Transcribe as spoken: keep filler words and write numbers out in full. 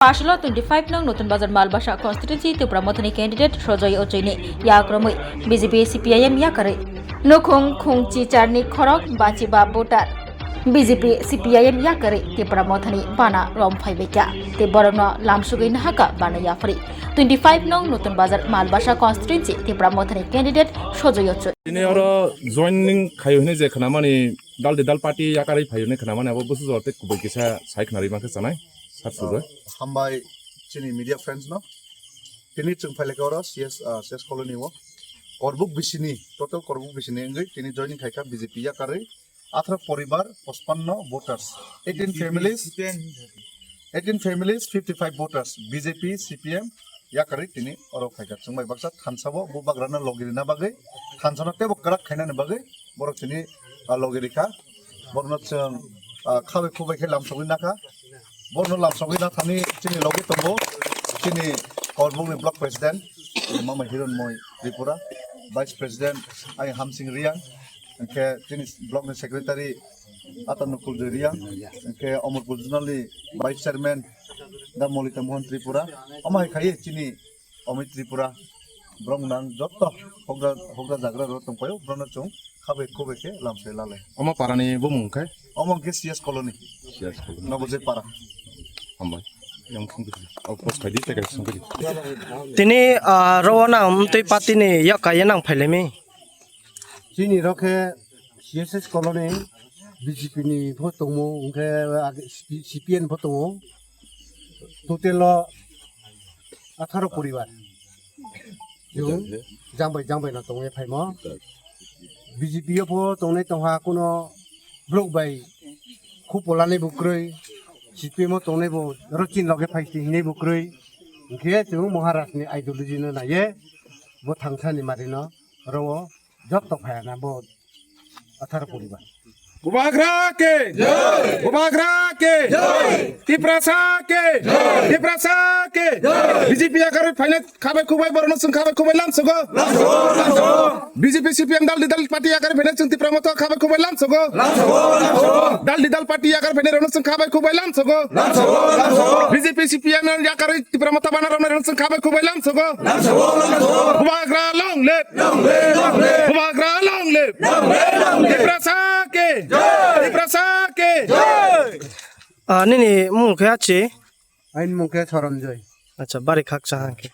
Paslo twenty five nong Notun Bazar Malbasa constituency Tipra Mothani candidate Sojoy Ochoi ni yakromwi B J P C P I M yakarwi nukhung khungchi charni khorok bachiba voter B J P C P I M yakarwi Tipra Mothani bana rom phaibaikha tei borokno lamsugwi nahaka bana yaphari twenty five nong Notun Bazar Malbasa constituency Tipra Mothani candidate Sojoy Ochoi. Tini oro joining khayo hwnwi je khnamani dal de dal party yakarwi phayo hwnwi khnamani abo busu jor tei kubui kisa sai khnarwi mankha chanai. Sir Sujoy. Hambai chini media friends no. Tini chwng phailekha oro C S, ah, C S colony o. Korbuk bisini, total korbuk bisini wngwi tini joining khaikha B J P yakarwi atharo poribar, pachpanno voters, eighteen families, eighteen families, fifty five voters, B J P, C P M yakarwi tini oro khaikha. Chwng bai baksa thansa bo bubagrano logi rina bagwi, thansano teibo kwrak khainani bagwi borok tini, ah, logi rikha. Borokno chwng, ah, khabai khubai khe lamsogwi nakha. Borokno lamsogwi nathani chini logi tongo chini Korbukni block president Mama Hironmoi Tripura, vice president ai Hamsing Riang, hwnkhe chini blockni secretary Ata Nukuljoy Riang, hwnkhe Omorpur zonalni vice chairman da Molita Mohan Tripura. Omo hai khaiwi chini Omoi Tripura, borok nang joto hokra, hokra jagra rok tongpaio, borokno chwng khabai khubai khe lamsai lalai. Omo parani bumung khe? Omo hwnkhe C S colony. C S colony. Nobojoi para. Hambai. Yang sungkudi. O post khaidi tei kaisa sungkudi. Tini, ah, rogo nang mtwi party ni yak kaiya nang phailemi. Chini rok khe C S S colony B J P ni pho tongo, hwnkhe age C P M pho tongo. Total o atharo poribar. Chwng jang bai jang bai no tongwi phaimo. B J P o pho tongnai tongha kuno borok bai khupo lanai bo kwrwi, C P M o tongnai bo rochin loge phai hinwi bo kwrwi. Hwnkhe chwng Maharaj ni ideology no naiye bo thangsani mari no oro o. Jotto phayana bo atharo poribar. Bubagra ke! Jai! Bubagra ke! Jai! Tiprasa ke! Jai! Tiprasa ke! Jai! B J P yakarwi phaina khabai khubai borokno chwng khabai khubai lamsogo. Lamsogo, lamsogo. B J P C P M dal di dal party yakarwi phaina chwng Tipra Motha khabai khubai lamsogo. Lamsogo, lamsogo. Dal di dal party yakarwi phaina rokno chwng khabai khubai lamsogo. Lamsogo, lamsogo. B J P C P M yakarwi Tipra Motha bana rokno chwng khabai khubai lamsogo. Lamsogo, lamsogo. Bubagra long live! Long live, long live. Bubagra long live. Long live, long live. Tiprasa ke. Jai. Tiprasa ke. Jai. Ah, nini mung khe achi? Aini mung khe Soronjoy. Acha, bari khaksa hangke.